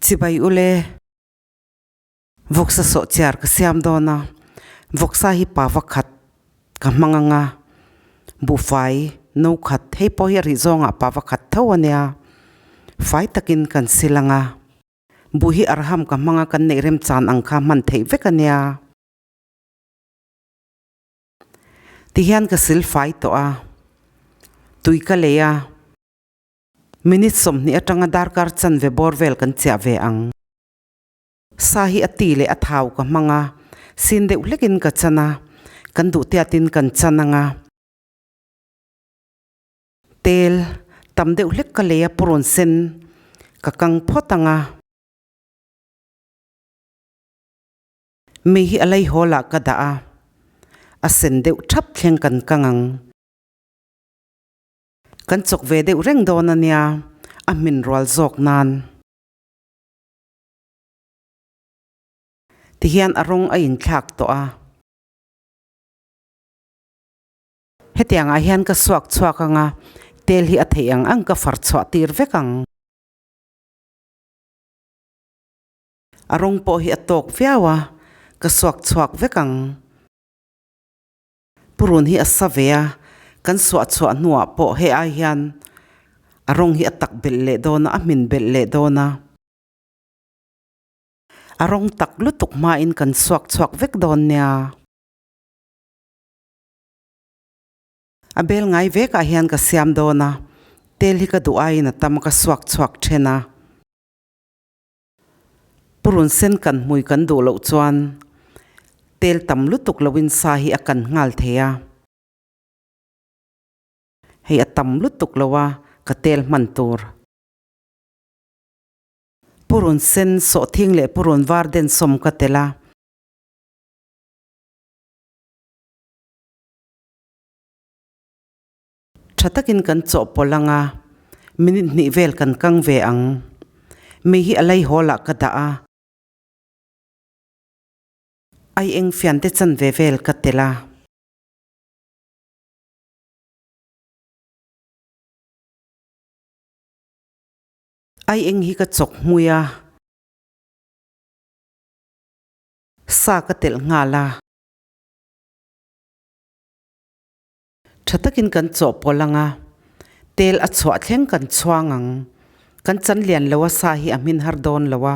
Chibai ule, vawksa sawhchiar ka siam dawn a, vawksa hi pa vakhat ka hmang ang a, buhfai no khat hei pawh hi a rih zawngah pa vakhat tho a nia, fai takin kan sil ang a, buh hi arham ka hmang a kan neih remchan ang kha hman theih vek a nia. Tihian ka sil fai tawh a, tui ka lei a. Minute 20 atanga darkar chanve bawr vel kan chiah ve ang. Sa hi a ti leh a thau ka hmang a, sin deuh hlekin ka chan a, kan duh tiatin kan chan ang a. Tel tam deuh hlek ka lei a purun sen ka kang phawt ang a. Mei hi a lei hawl ah ka dah a, a sen deuh thap thleng kan kang ang. Kan chawk ve deuh reng dawn a nia, a hmin rual zawk nan. Tihian a rawng a inthlak tawh a. Hetiangah hian ka suak chhuak ang a, tel hi a theih ang ang ka far chhuah tir vek ang. A rawng pawh hi a tawk viau a, ka suak chhuak vek ang. Purun hi a sa ve a, kan suah chhuah hnuah pawh hei ai hian a rawng hi a tak belh leh dawn a, a hmin belh leh dawn a. A rawng tak lutuk hmain kan suak chhuak vek dawn nia. A bel ngai vekah hian ka siam dawn a, tel hi ka duh aiin a tam a ka suak chhuak then a. Purun sen kan hmui kan duh loh chuan tel tam lutuk loin sa hi a kan nghal thei a. Hei a tam lutuk lo a ka tel hman tur. Purun sen sawhthing leh purun var den sawm ka tel a. Tha takin kan chawhpawlh ang a, minute hnih vel kan kang ve ang. Mei hi a lei hawl ah ka dah a. Ai eng fian te chanve vel ka tel a. Ai eng hi ka chawk hmui a. Sa ka telh nghal a. Tha takin kan chawhpawlh ang a, tel a chhuah thleng kan chhuang ang. Kan chan lian lo a sa hi a hmin har dawn lo a.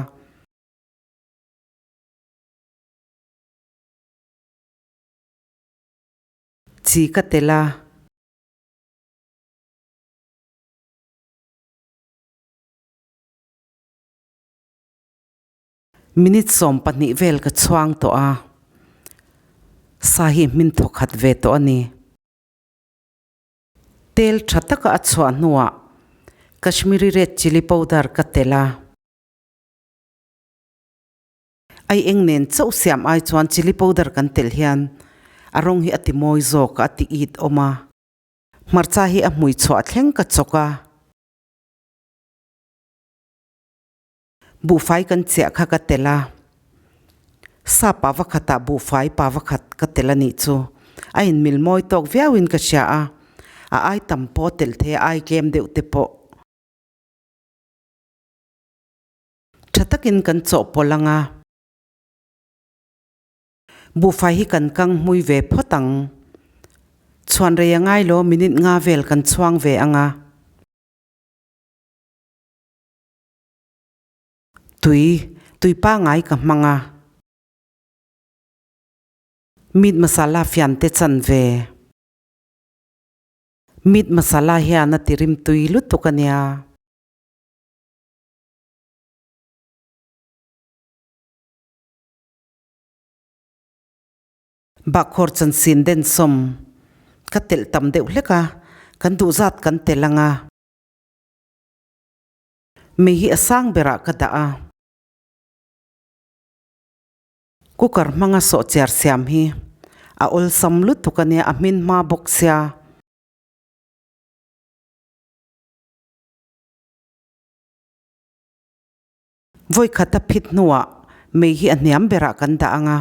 Chi ka tel a. Minute 12 vel ka chhuang tawh a, sa hi hmin thawkhat ve tawh a ni. Tel tha taka a chhuah hnuah Kashmiri red chilli powder ka telh a. Ai eng nen chauh siam ai chuan chilli powder kan telh hian a rawng hi a ti mawi zawk a, a ti it awm a. Hmarcha hi a hmui chhuah thleng ka chawk a. Buhfai kan chiah kha ka tel a, sa pa vakhatah buhfai pa vakhat ka tel a nih chu. A inmil mawi tawk viauin ka hria a, a ai tam pawh a telh thei a, ai tlem deuh te pawh. Tha takin kan chawhpawlh ang a, buhfai hi kan kang hmui ve phawt ang. Chhuan rei a ngai lo, minute nga vel kan chhuang ve ang a. Tui, tui pangai ka hmang a. Meat masala fian te chan ve. Meat masala hian a ti rim tui lutuk a nia. Bahkhawr chansin den sawm ka telh tam deuh hlek a, kan duh zat kan telh ang a. Mei hi a sang berah ka dah a. Cooker hmanga sawhchiar siam hi a awlsam lutuk a nia, a hmin hma bawk sia. Vawi khat a phit hnuah mei hi a hniam berah kan dah ang a,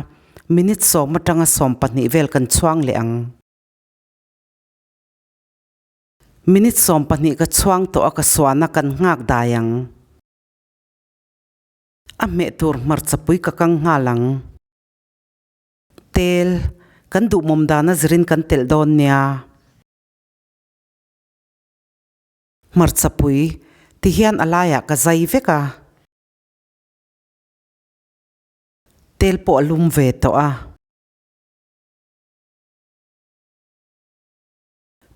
minute 10 atanga 12 vel kan chhuang leh ang. Minute 12 ka chhuang tawh a ka suan a kan nghak dai ang. A hmeh tur hmarchapui ka kang nghal ang. Tel, kan duhmawm dana zirin kan telh dawn nia. Hmarchapui, tihian a laiah ka zai vek a. Tel pawh a lum ve tawh a.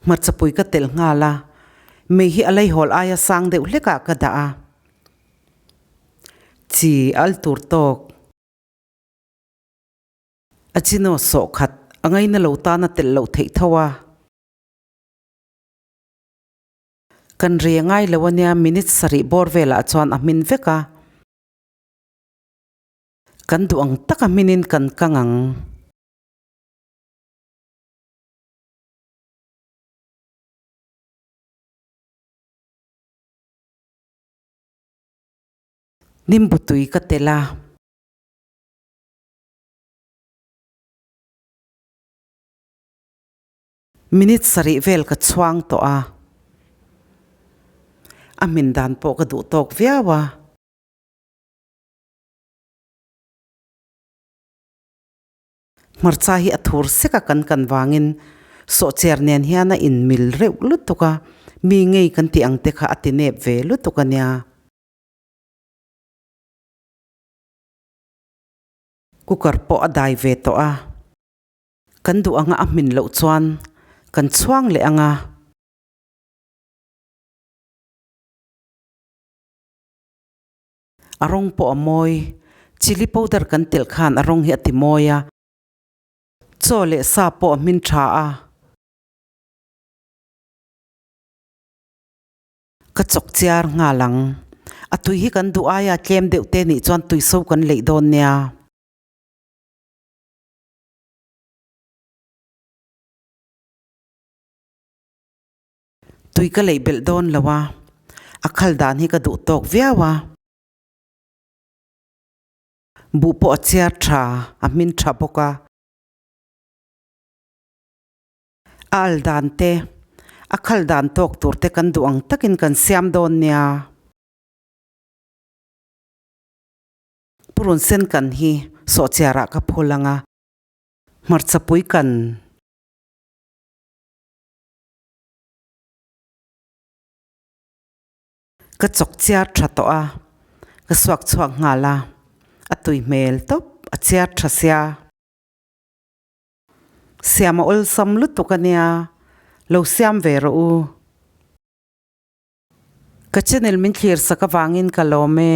Hmarchapui ka telh nghal a, mei hi a leihawl aia sang deuh hlekah ka dah a. Chi al tur tawk. A chino sawh khat a ngaina lo tan a telh loh theih tho a. Kan ri a ngai lo ania minute sarih bawr velah chuan a hmin vek a. Kan duh ang taka hminin kan kang ang. Nimbu tui ka tel a. Minute sarih vel ka chhuang tawh a. A hmin dan pawh ka duh tawk viau a. Hmarcha hi a thur sek a kan kan vangin sawhchiar nen hian a inmil reuh lutuk a, mi ngei kan tih ang te kha a ti nep ve lutuk a nia. Cooker pawh a dai ve tawh a, kan duh anga a hmin loh chuan kan chhuang leh ang a. A rawng pawh a mawi. Chilli powder kan telh khan a rawng hi a ti mawi a. Chaw leh sa pawh a hmin tha a. Ka chawk chiar nghal ang. A tui hi kan duh aia tlem deuh te nih chuan tui so kan leih dawn nia. Tui ka leih belh dawn lo a, a khal dan hi ka duh tawk viau a. Buh pawh a chiar tha, a hmin tha bawk a. A al dan te, a khal dan tawk tur te kan duh ang takin kan siam dawn nia. Purun sen kan hi sawhchiarah ka phul ang a, hmarchapui kan. Ka chawk chiar tha tawh a, ka suak chhuak nghal a, a tui hmel tawp, a chiar tha sia. Siam a awlsam lutuk a nia, lo siam ve rawh u. Ka channel min thlir sak avangin ka lawm e.